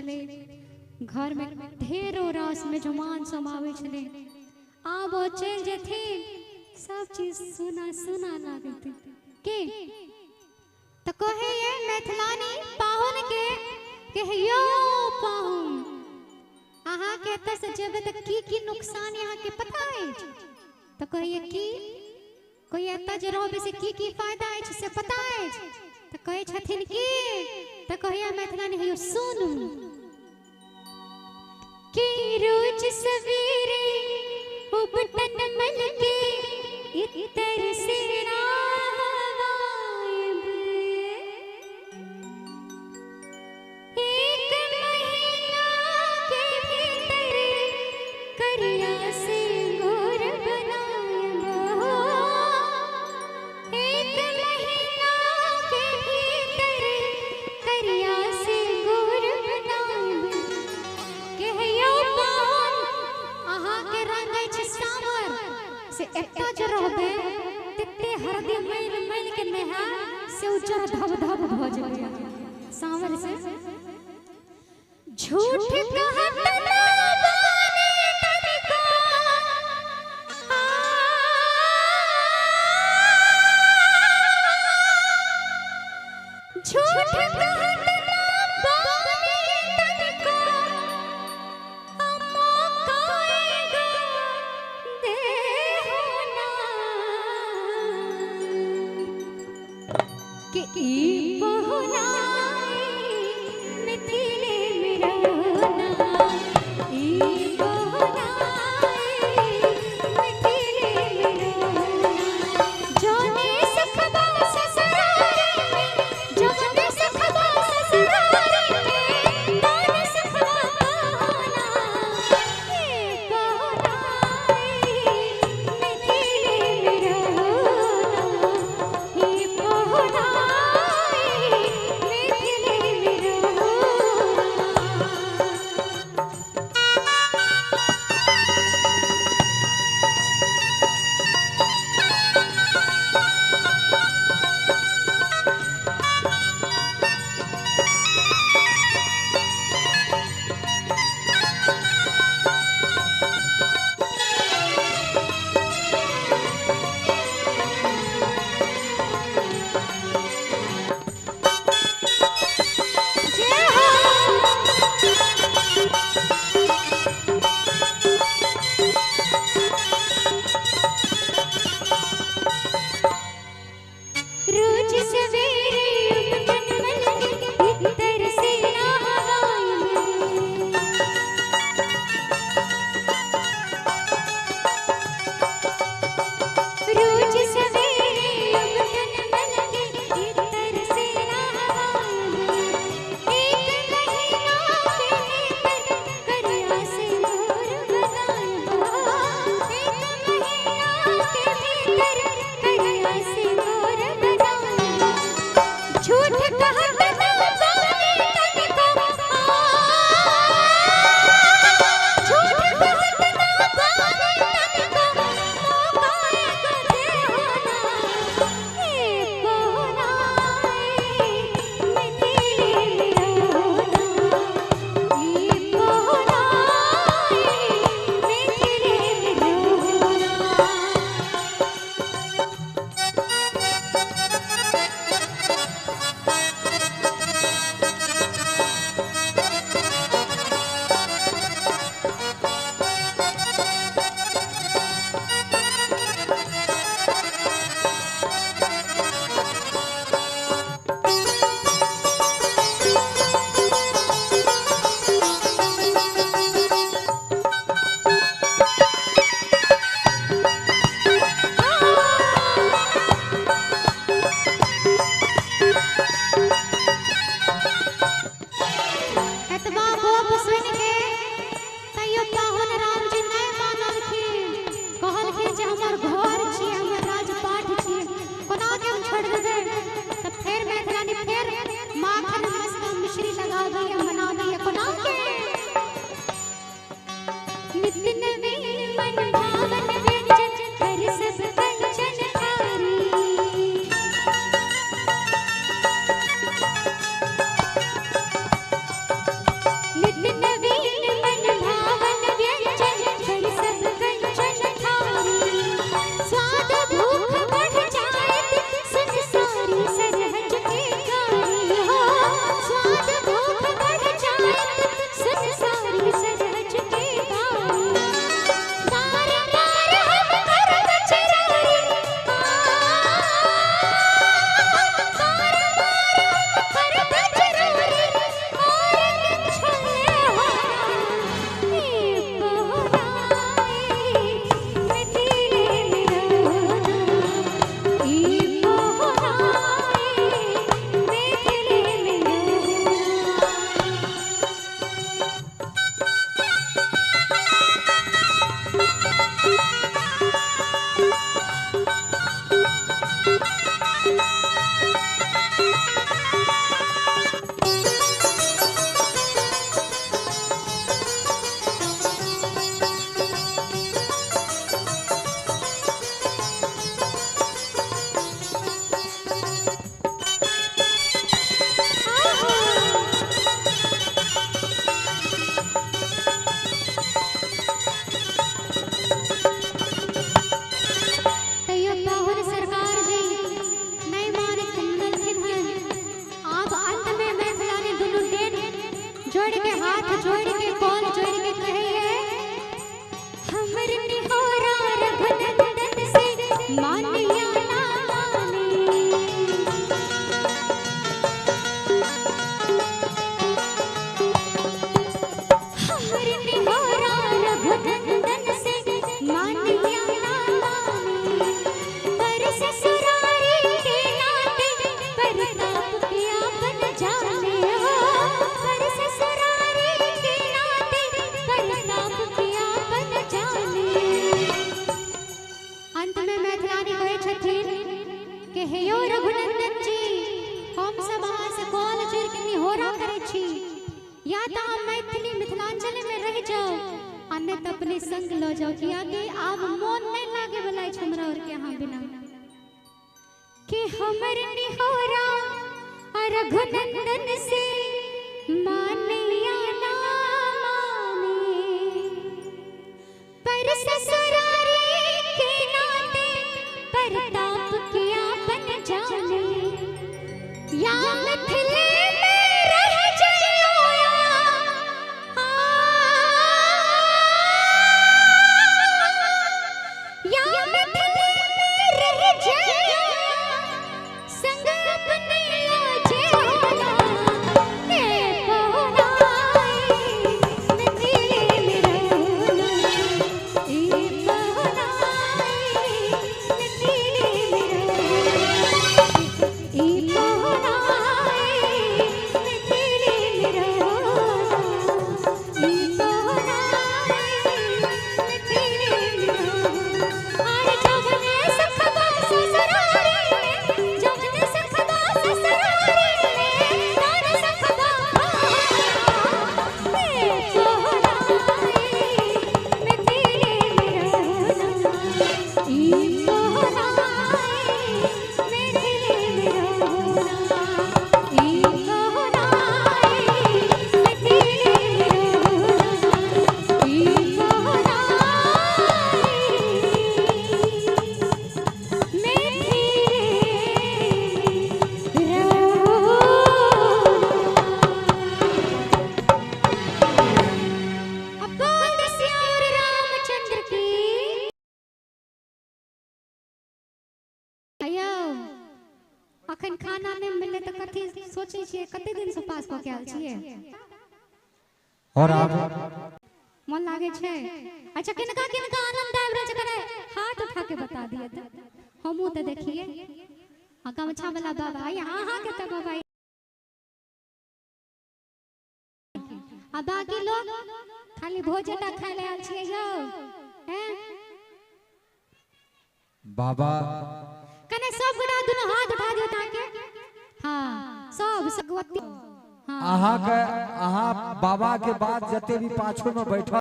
छलै, घर में ढेरो रास मेजमान सब आबै छलै। आब ओ चलि जेथिन सब चीज सुना सुना लागत के। तो कहे ये मैथिलानी पाहुन के कहियो पाहुन अहाँ के एतऽ से जेबै तऽ की की नुकसान अहाँ के पता अछि? तो कहिए की कोई एतऽ जे रहबै से की की फायदा अछि से पता अछि? तो कहै छथिन की, तो कहिए मैथिलानी हेयो सुनू कि रोज सवेरे उबटन मल के इतर से राहवाएब, एक महीना के भीतर करिया से गोर बनाएब, एक महीना के भीतर करिया से गोर बनाएब। कहियो पाहुन अहाँ के रंग अछि सावर से एतऽ जे रहबै तते हरदी मैल मैल के नहा से उज्जर धब धब भऽ जेबै सावर से। झूठ कहत ना बानी तनिको, झूठ कहत ना बानी तनिको, मौका देहो ना कि ई पहुनाई मिथिले में रहना, के हाथ जोड़ के कॉल जोड़ के कहिए हमर निहोरा रघुनंदन से मानिया ना माने। हमर निहोरा रघुनंदन से मानिया ना माने, पर ससुरारी के नाते परताप किया बन जाने हो, पर ससुरारी के नाते परताप किया बन जाने। अंत में मैथिलानी कहै छथिन कि हे यो रघुनंदन जी, हम सब अहाँ से कॉल जोड़ के निहोरा करै छी, या तो अहाँ मैथिली मिथिलांचल में रह जाओ आ नहि तऽ अपने संग लऽ जाओ, कियाकि आब मोन नहि लागे वाला अछि हमरा और के अहाँ बिना। कि हमर निहोरा रघुनंदन से मानिया ना माने, पर ससुरारी के नाते परताप किया बन जाने, या मिथिले में रह जाओ या या मिथिले में रह जाओ संग अपने लाजे होला, हे पहुनाई मिथिले में रहोना, ए पहुनाई मिथिले में रहोना, ए पहुनाई मिथिले में रहोना, ए पहुनाई मिथिले में रहोना। आरे जौने सखबा ससुरारी में, जौने सखबा ससुरारी में, तार सखबा हे पहुनाई मिथिले में रहोना, ए पहुनाई मिथिले में रहोना, ए पहुनाई मिथिले में रहोना, ए पहुनाई मिथिले में रहोना। अब बोल सियावर रामचंद्र की। आयो अखन खाना नहि मिललै तऽ कथी सोचै छियै, कते दिन से पास कऽ के आयल छियै? और आब मन लागै छै? अच्छा किनका किनका आनंद आबि रहल छै कने हाथ उठा के बता दिअ तऽ हमहूँ तऽ देखिए। आ गमछा वाला बाबा अहाँ के तऽ बाबा, आ बाकी लोग खाली भोजन टा खाय लए आयल छियै यौ। हैं बाबा कने सब गोटा दुनू हाथ उठा दियौ ताके। हाँ सब सगवती। हाँ अहाँ के अहाँ बाबा के बाद जते भी पाछू में बैठल